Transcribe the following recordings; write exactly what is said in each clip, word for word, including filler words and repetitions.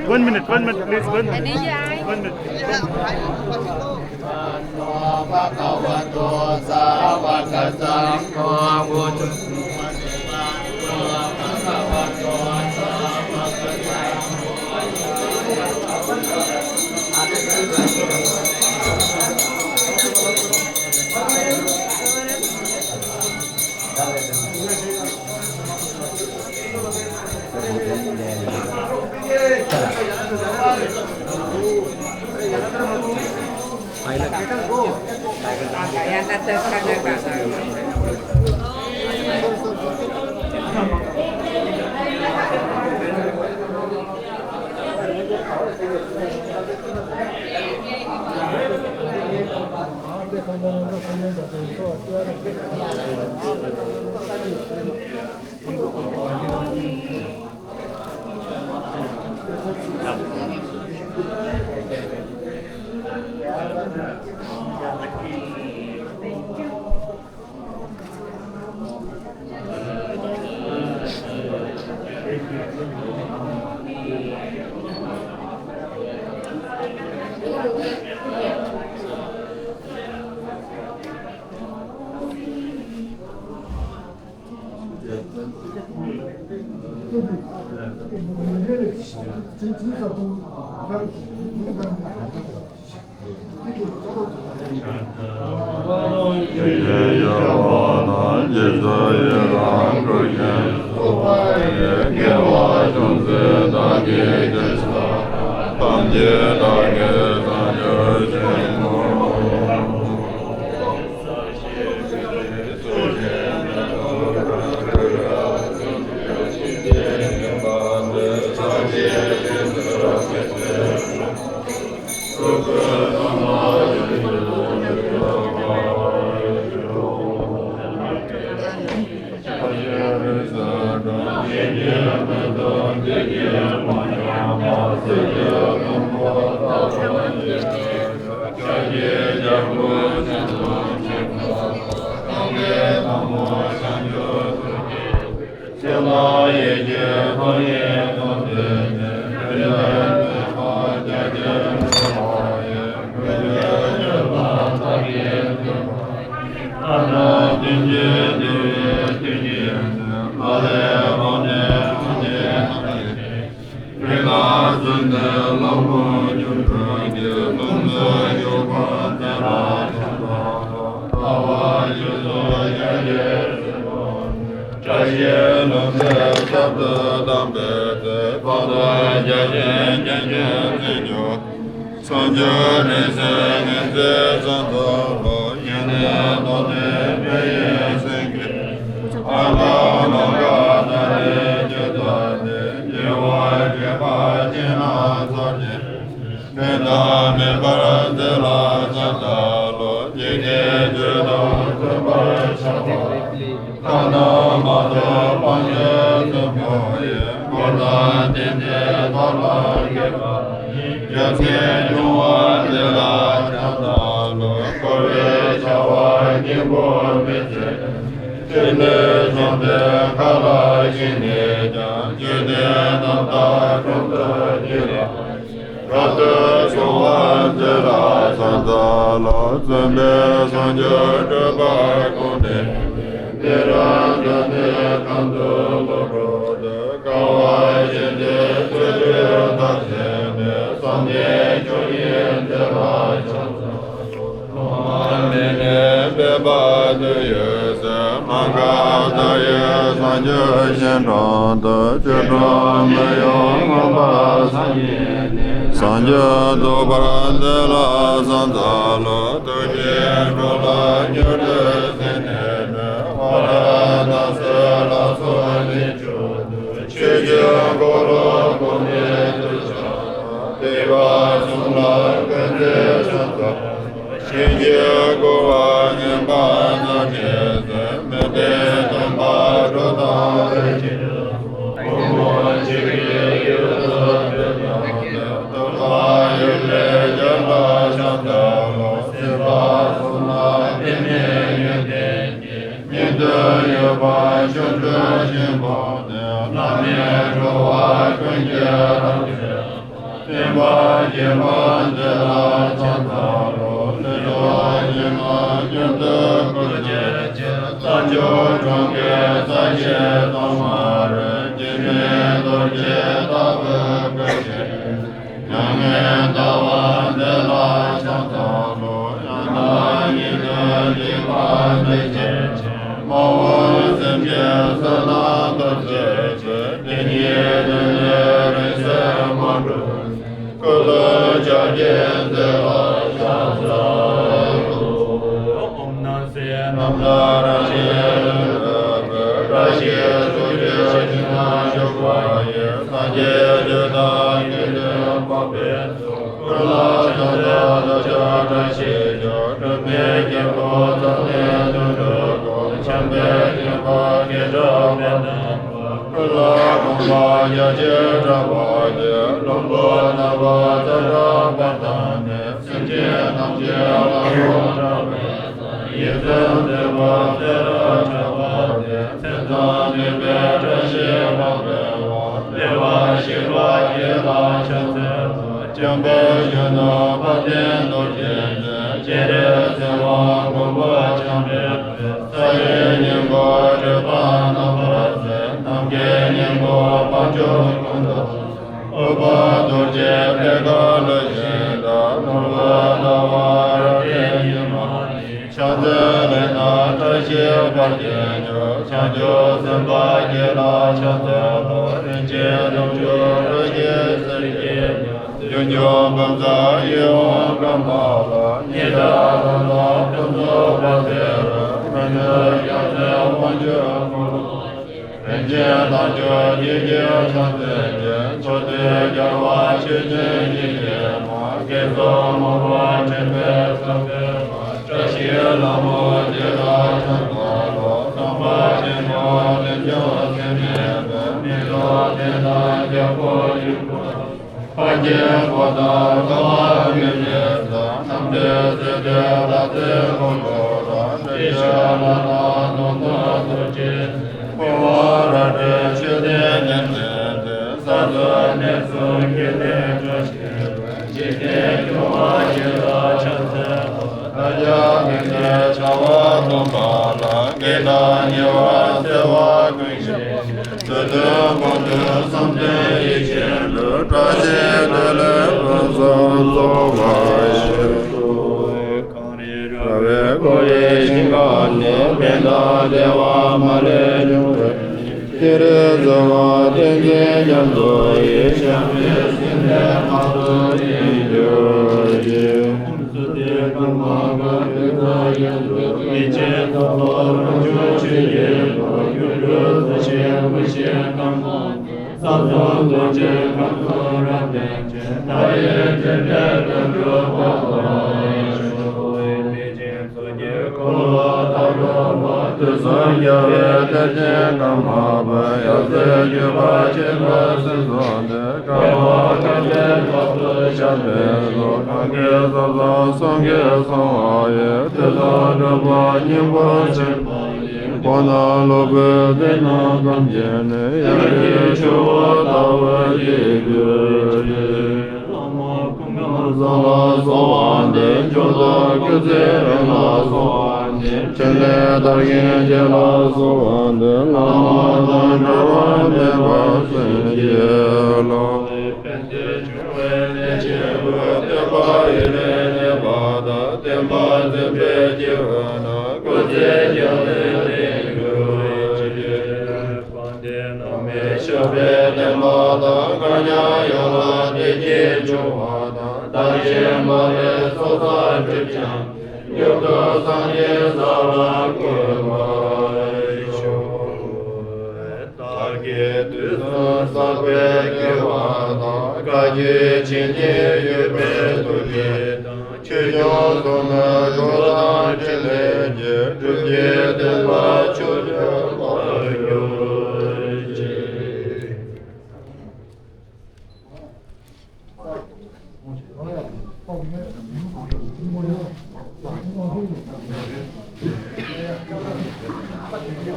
One minute, one minute, please, one minute. One minute. སངས་རྒྱས་རིང་བསྲེལ་ཉི་ཟེར་བཟང་དང་ལོ། ཡེ་ནས་རྟོགས་ནས་དཔལ་ཡེ་སེང་གེ། ཨ་ལ་མ་ག་ད་རེ་ཇི་ད་ནི་ཉེ་བར་སྤྱོད་པ་ཅན་ལ་སངས་རྒྱས། མི་རྟག་མེད་པར་མཛད་ལ་ས་ད་ལོ། འཇིག་རྟེན་ཆོས་དང་མཐུན་པར་བྱ་བ། ཐ་ན་མ་ཐོབ་སྤང་བྱ་ཆེན་པོ་ཡི། འཁོར་དང་དེ་འདྲའི་ཐབས་ལ་མཁས་པ། རྒྱལ་སྲས་འབྱུང་བ་འདི་ལ་ཕྱག་འཚལ་ལོ། འཁོར་བའི་བྱ་བ་སྙིང་པོར་མི་བྱེད། ཕྲིན་ལས་བཟང་པོའི་མཁའ་ལ་ཕྱིན་ནས་ཀྱང་། འཇིག་རྟེན་རྣམ་དག་གྲོང་དུ་སྐྱེ་ལ། རབ་ཏུ་བྱུང་བ་འདི་ལ་ཕྱག་འཚལ་ལོ། བཙུན་པས་སངས་རྒྱས་སྤྲུལ་པ་བཀུག་ནས། ཉན་རང་དགའ་སྟོན་ཁང་དུ་ལོག་འགྲོ་དུས། དཀའ་བ་སྤྱད་དེ་ཆོ་འཕྲུལ་མཐར་ཕྱིན་ནས། བསམ་གཏན་བཅུ་གཉིས་འདི་ལ་ཕྱག་འཚལ། ཐོག་མ་མེད་ནས་འཕེལ་བ་དུ་ཡོད་ཟེར། མ་འགགས་མཐའ་ཡས་སངས་རྒྱས་ཞིང་དྲུང་དུ། བཅུ་དྲུག་མི་གཡོ་མངོན་པར་སངས་རྒྱས་ནས། སངས་རྒྱས་རྫོགས་པར་འདི་ལ་ཕྱག་འཚལ་ལོ། ཐུགས་རྗེའི་འགྲོ་ལ་མྱུར་དུ་ཟད་ནས་ནི། ཧ་ར་ཏ་སི་ལ་སོགས་གནས་མཆོག་ཏུ། ཆོས་ཀྱི་འཁོར་ལོ་བསྐོར་ནས་ཐུགས་ཕྱག་འཚལ། ཐེག་པ་གསུམ་ལ་བཀའ་སྩལ་ཕྱག་འཚལ། བྱིན་གྱིས་བསྐུལ་བ་མངོན་པ་མཛོད་ཁྲི་སེང་། མི་ལྡན་སྟོན་པ་འགྲོ་དོན་ དུ་ཡོད་པ་ཆོ་འཕྲུལ་ཆེན་པོ་དེ། བླ་མེད་འགྲོ་བ་ཀུན་གྱི་རབ་མཛད་པ། བསྟན་པ་རྒྱས་པ་འདི་ལ་ཕྱག་འཚལ་ལོ། ལྷོ་ཕྱོགས་ཞིང་ཁམས་ཀུན་ཏུ་བཀོད་པའི་ཕྱིར། རྩྭ་མཆོག་གྲོང་ཁྱེར་ས་སྐྱའི་གཙང་མ་རུ། འཇིགས་མེད་རྡོ་རྗེ་ལྟ་བུ་བཀོད་པའི་ཕྱིར། མྱ་ངན་འདའ་བ་འདི་ལ་ཕྱག་འཚལ་ལོ། ཡང་དག་ཉིད་དུ་འཇིགས་པ་འདི་ཞི་ཞིང་། མ་འོངས་སེམས་ཅན་བསོད་ནམས་སྟོབས་བསྐྱེད་ཕྱིར། དེ་ཉིད་དུ་ནི་རིང་བསྲེལ་མ་འགྲུབ་ཀུན་སློང་ཕྱག་རྒྱའི་མཛད་པ་ཕྱག་འཚལ་ལོ། ཨོཾ་སྣང་སྲིད་རྣམ་དག་རང་བཞིན་ལས་གྲུབ་པའི། བཀྲ་ཤིས་རྫོགས་སྐྱེ་ཞིང་ན་བཞུགས་པ་ཡི། སངས་རྒྱས་ཆོས་དང་དགེ་འདུན་དཔལ་མོའི་ཚོགས། ཀུན་ལ་ཕྱག་འཚལ་བདག་ཅག་བཀྲ་ཤིས་ཤོག་སྒྲོལ་མའི་རྒྱལ་པོ་འཛམ་གླིང་དུ་འགྲོ་ཀུན། བྱམས་པའི་སྤྱན་སྔར་སྐད་གྲགས་པ་དང་། ཀུན་ལ་གོམས་པ་རྒྱ་ཆེར་བསྒྲགས་པ་ཡི། བློན་པོ་རྣམ་པར་ཛ་དྲག་པ་དང་ནི། སེམས་ཅན་ཐམས་ཅད་ལ་ཡོངས་གྲགས་པའི། ཡིད་སེམས་བདེ་བ་སྟེ་རབ་ཆགས་པ་སྟེ། མཚན་ཙམ་མིན་པའི་བཀྲ་ཤིས་པ་འཕེལ་བ། བདེ་བར་གཤེགས་པ་ཡི་ལ་ཕྱག་འཚལ་ལོ། འཇམ་དཔལ་གཞོན་ནུ་དཔལ་ལྡན་རྡོ་རྗེ་འདི། སྤྱན་རས་གཟིགས་དབང་ཀུན་པ་འཇམ་དཔལ་དཔལ། ས་ཡི་སྙིང་པོ་རིག་པ་རྣམ་པར་གསལ། ནམ་མཁའི་སྙིང་པོ་དཔལ་འབྱོར་ཀུན་ཏུ། ཨུཏྤལ་རྡོ་རྗེ་པད་དཀར་ལ་བཞད་པ། ནོར་བུ་ཟླ་བ་རབ་འབྲིང་ཉི་མ་ནི། ཕྱག་འཚལ་ལེགས་སྣང་བཀྲ་ཤིས་དཔལ་གྱི་འབྱུང་། བྱང་ཆུབ་སེམས་དཔའ་ཁྱེད་ལ་ཕྱག་འཚལ་ལོ། རིན་ཆེན་རྣམ་བཅུ་རབ་བརྒྱའི་གསེར་གྱི་ཉི་མ། ཡུམ་གྱུར་བུམ་བཟང་ཡིད་འོང་པདྨ་ལ། ཉི་ཟླ་ལྷ་ཚོགས་ཕུན་ཚོགས་པ་དེར། མི་ནུབ་རྒྱལ་སྲས་དབང་ཕྱུག་འཁོར་ལོ། རིན་ཆེན་རྣམ་བཅུ་ཡིད་ཀྱི་ཕྱག་མཚན་ཅན། མཆོག་ཐུན་རྒྱལ་བ་ཆོས་ཀྱི་ཉི་ཟེར་མ། བསྐྱེད་རྫོགས་མང་པོ་འདྲེན་པའི་ས་བོན་མ། བཀྲ་ཤིས་ལྷ་མོ་ཁྱེད་ལ་ཕྱག་འཚལ་ལོ། སྟོང་པ་ཆེན་པོ་རིན་ཆེན་ཟད་མེད་པའི། མེ་ཏོག་ལྡན་དང་རྒྱལ་པོ་ཡུམ་གྱུར། ཕ་རྒན་འཁོར་དང་ཐོག་མ་མེད་པའི་ས། རྣམ་འདྲེན་སྲིད་པའི་ལྷ་རྫས་འཁོར་ལོ་དང་། ཏྲི་ཤཱ་ལ་དང་ནོ་ཏ་རྡོ་རྗེ། སྤོང་བ་རབ་སྒྲོལ་མཆོད་རྟེན་ཉེར་བརྩེགས་ཏེ། ས་འཛིན་གནས་གསུམ་འགྱུར་མེད་བཀྲ་ཤིས་པའི། འཇིག་རྟེན་སྐྱོང་བ་ཁྱེད་ལ་ཕྱག་འཚལ་ལོ། བདག་ཀྱང་དེང་འདིར་བྱ་བ་སྒོམ་པ་ལ། བགེགས་དང་ཉེ་བར་སེལ་བ་ཀུན་ཞི་ཞིང་། བདུད་འདུལ་དཔུང་འདུལ་བསམ་གཏན་ཡིད་བཞིན་དུ། བཀྲ་ཤིས་བདེ་ལེགས་ཕུན་སུམ་ཚོགས་པར་ཤོག་གངས་རི་ར་བས་བསྐོར་བའི་ཞིང་ཁམས་ནི། མི་དང་བདེ་བ་མ་ལུས་འབྱུང་བའི་གནས། ཏུ་རེ་ཟེར་བ་ཏིང་འཛིན་རྒྱ་མཚོ་ཡི། ཞབས་པད་སྲིད་མཐའི་བར་དུ་བརྟན་གྱུར་ཅིག་སུ་དེ་ཀརྨ་གར་ཏེ་ས་ཡ་དུ། མི་ཕྱེད་ཚོགས་རྫོགས་རང་བྱུང་ཆོས་ཀྱི་སྐུ། སྒྱུ་འཕྲུལ་རྩལ་ཆེན་མུ་བཞི་ཀརྨ་ས་སོགས་རྡོ་རྗེ་ཁམས་གསུམ་རབ་བརྟན་ཅིང་། མཐའ་ཡས་འཇིག་རྟེན་ལྷུན་གྲུབ་དཔའ་བོར་ཤོག་གནོད་སྦྱིན་ཚོགས་ཀྱི་འཁོར་ལོ་དང་འགྲོགས་པ། དུས་གསུམ་རྒྱལ་བའི་གཏེར་ཆེན་ཀརྨ་པ། ཡབ་སྲས་བརྒྱུད་པ་ཆེན་པོའི་གསུང་རྩོམ་སྟེ། བསྐལ་པ་གང་བའི་བར་དུ་ཞབས་པད་སྲུང་། གང་གི་ཟབ་གསང་གསུང་གིས་གསང་བ་ཡི། ཐོས་བསམ་སྒྲུབ་པ་སྙིང་པོ་ཆེན་པོ་ཡི། གོ་ན་ལོག་པའི་དེ་རྣམས་ཐམས་ཅད་ནི། ཡ་གི་ཆུ་བོ་ལྟ་བུར་བརྗིད་གྱུར་ཅིག་བླ་མ་ཀུན་དགའ་བཟང་ལ་གསོལ་བ་འདེབས། མཆོག་ཐུན་སྐུ་ཚེ་རིང་ལ་གསོལ་བ་འདེབས། ཕྲིན་ལས་དར་ཞིང་རྒྱས་ལ་གསོལ་བ་འདེབས། བླ་མ་དང་འབྲལ་བ་མེད་པར་བྱིན་གྱིས་རློབས། ཕན་བདེ་འབྱུང་བའི་གནས་ཆེན་པོ། བསྟན་པ་ཡུན་རིང་གནས་པ་དང་། བསྟན་པ་འཛིན་པའི་སྐྱེས་བུ་རྣམས། སྐུ་ཚེ་རྒྱ་ཆེར་བརྟན་གྱུར་ཅིག་དཔལ་ལྡན་བླ་མའི་ཞབས་པད་བརྟན་པ་དང་། མཁའ་མཉམ་ཡོངས་ལ་བདེ་སྐྱིད་འབྱུང་བ་དང་། བདག་གཞན་མ་ལུས་ཚོགས་བསགས་འགྲུབ་ཀྱང་། མྱུར་དུ་སངས་རྒྱས་ས་ལ་འགོད་པར་ཤོག་བདག་གིས་དུས་གསུམ་བསགས་པའི་དགེ་བ་དང་། བཀའ་བརྒྱུད་བྱིན་གྱིས་དབྱུག་པའི་ཐུགས་རྗེ་དང་། ཆོས་སྐྱོང་སྲུང་མའི་གྲོགས་དང་ཕྲིན་ལས་ཀྱིས། སྒྲུབ་བརྒྱུད་བསྟན་པ་ཕྱོགས་བཅུར་འཕགས་གྱུར་ཅིག Can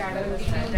follow the chanting.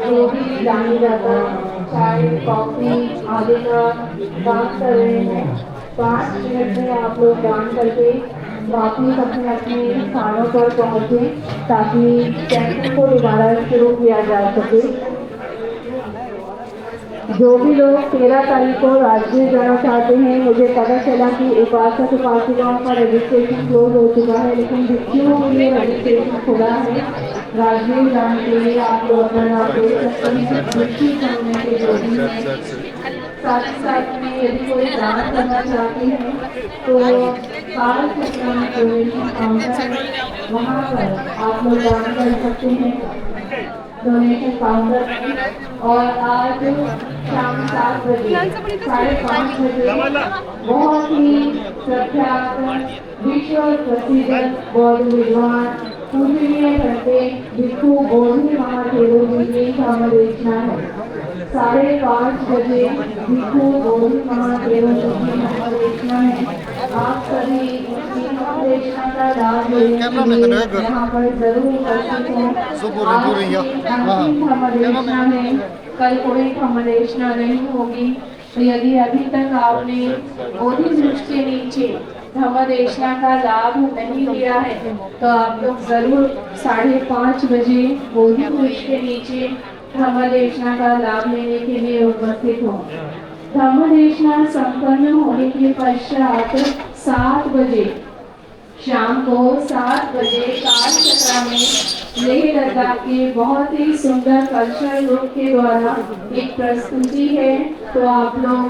जो भी लाने जाता, चाय, कॉफी आदि का दान कर रहे हैं। पाँच मिनट में आप लोग दान करके वापस अपने अपने स्थानों पर पहुंचे, ताकि कैंटीन को दोबारा शुरू किया जा सके। जो भी लोग तेरह तारीख को राजगीर जाना चाहते हैं, मुझे पता चला कि उपासक उपासिकाओं का रजिस्ट्रेशन क्लोज हो चुका है, लेकिन भिक्षुओं के लिए रजिस्ट्रेशन खुला है। राजगीर जाने के लिए आप लोग अपना नाम दे सकते हैं। भिक्षु संघ में से जो भी हैं, साथ ही साथ में यदि कोई दान करना चाहते हैं, तो काल सत्संग डोनेशन काउंटर, वहाँ पर आप लोग दान कर सकते हैं। डोनेशन काउंटर में। और आज शाम सात बजे, साढ़े पाँच बजे बहुत ही प्रख्यात विश्व प्रसिद्ध बौद्ध विद्वान पूजनीय भंते भिक्षु बोधि महाथेरो जी की धर्म देशना है। साढ़े पाँच बजे भिक्षु बोधि महाथेरो जी की धर्म देशना है। आप सभी इस धर्म देशना का लाभ लेने के लिए यहाँ पर जरूर उपस्थित हों। आज की अंतिम धर्म देशना है, कल कोई धर्म देशना नहीं होगी। तो यदि अभी तक आपने बोधि वृक्ष के नीचे धर्म देशना का लाभ नहीं लिया है, तो आप लोग जरूर साढ़े पाँच बजे बोधि वृक्ष के नीचे धर्म देशना का लाभ लेने के लिए उपस्थित हो। धर्म देशना संपन्न होने के पश्चात सात बजे, शाम को सात बजे कालचक्रा में लेह लद्दाख के बहुत ही सुंदर कल्चरल ग्रुप के द्वारा एक प्रस्तुति है, तो आप लोग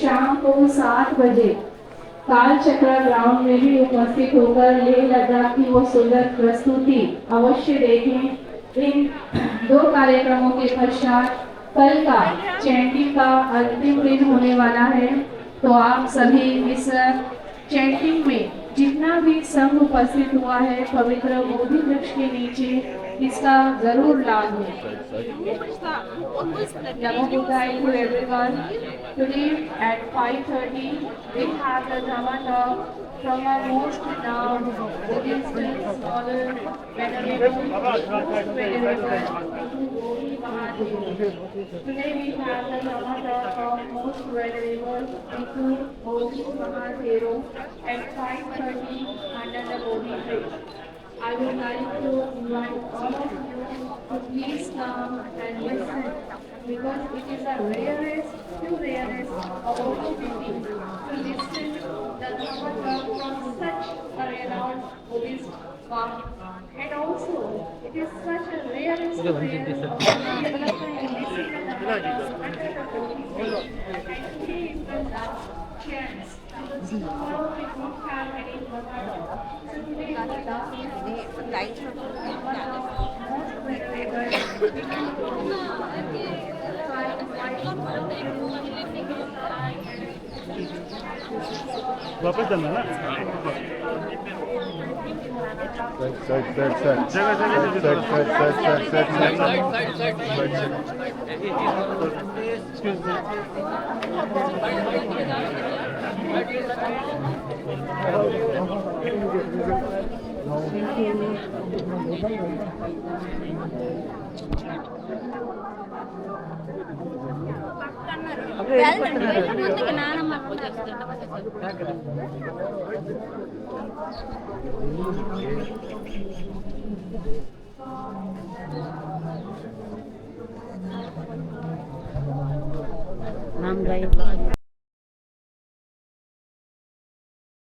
शाम को सात बजे कालचक्रा ग्राउंड में भी उपस्थित होकर लेह लद्दाख की वो सुंदर प्रस्तुति अवश्य देखें। इन दो कार्यक्रमों के पश्चात कल का चैंटिंग का अंतिम दिन होने वाला है, तो आप सभी इस चैंटिंग में जितना भी संघ उपस्थित हुआ है, पवित्र बोधि वृक्ष के नीचे इसका जरूर लाभ लें। Namo Buddhaya to everyone. Today at five thirty, we have the Dhamma talk from our most renowned Buddhist scholar, Venerable, most venerable Bhikkhu Bodhi Mahathero. Today we have the Dhamma talk of most venerable Bhikkhu Bodhi Mahathero at five thirty under the Bodhi tree. I would like to invite all of you to please come and listen, because it is the rarest, the rarest opportunity to listen the Dhamma talk from such a renowned Buddhist monk. And also, it is such a rarest, rare opportunity to listen the Dhamma talk under the Bodhi tree. And today is the last chance. वापस जाना ना। Side, side, side, side. Side, side, side, side, side, side, side.